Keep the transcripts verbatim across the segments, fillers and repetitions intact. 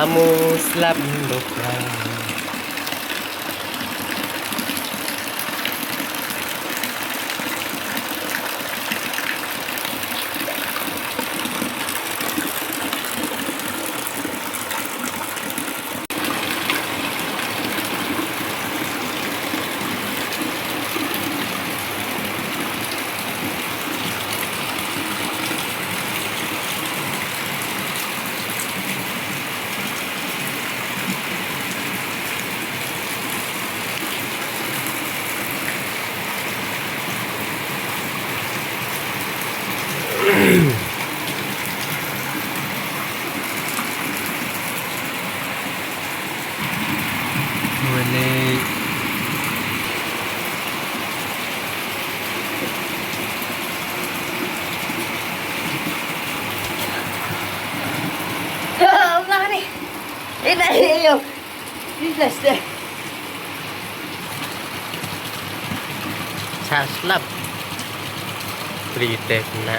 Amo slap dok. Wale. Ya Allah ni. Ini ayo. Ini plastik. Sa slap. Beri teh kena.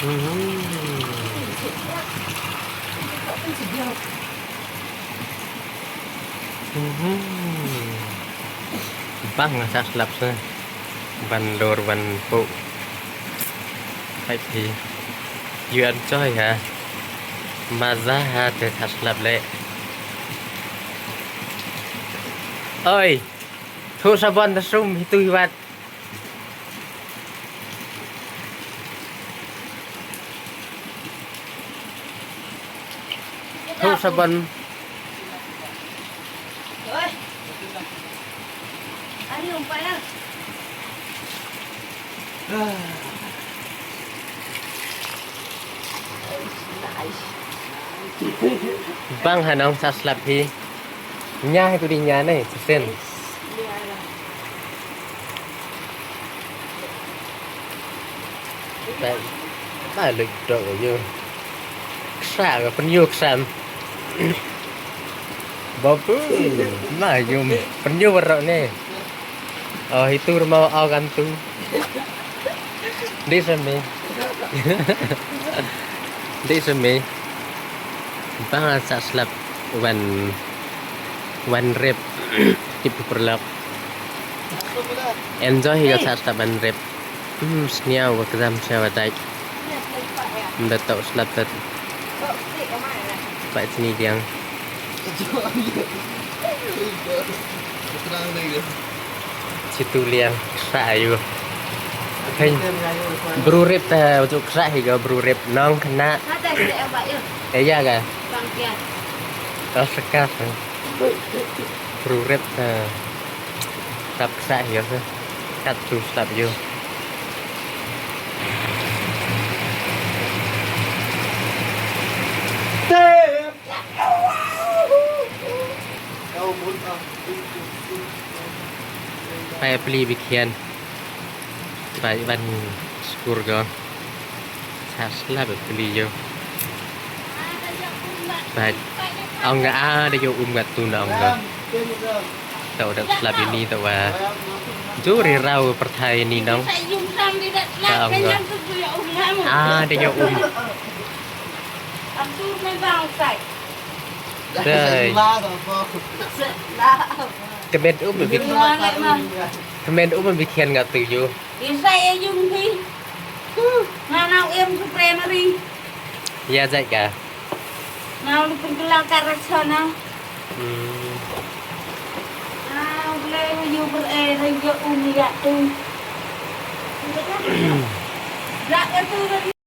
Hmm. Mhm. Bang nga sa slap sa. Ban lor ban pu. Hai phi. You enjoy ha. Maza ha te sa slap le. Oi. Thu sabon da sum hitu hiwat. Thu sabon. Bang ha nong sa slap hi. Nya hi tu di nya ne, sesen. Ba, ba lek dok yu. Ksa ga pynyu ksa. Babu, ma yum pynyu warok ne. Oh, itu rumah au kan tu. Di sini. Di sini. Bang sa slap wan wan rep. Tip perlak. Enjoy hi ka sa slap wan rep. Hmm, sniaw wa kdam sniaw wa dai. Nda tau slap tat. Pai sini diang. Situ liang ksa ayu. Hei. Bru rep ta ujuk ksa hi ga bru rep nong kena. Eh, ya ga. Oh, sekas. Bru rep ta. Tap ksa hi ga. Kat tu slap yu. Pai pli bikhian. Pai ban skur go. Sa slap pli yo. Pai. Ong ga a de yo um ga tu na ong ga. Tau da slap ini tau wa. Juri rau perthai ini nong. Ka ong ga. A de yo um. Dai. Kemet um bi kemet um bi khian nga tu ju. Isai e jung phi. Nga nau em su primary. Ya jai ka. Nau lu pun kelang ka raksana. Hmm. Nau le yu ber e re yo um ya tu. Ya tu.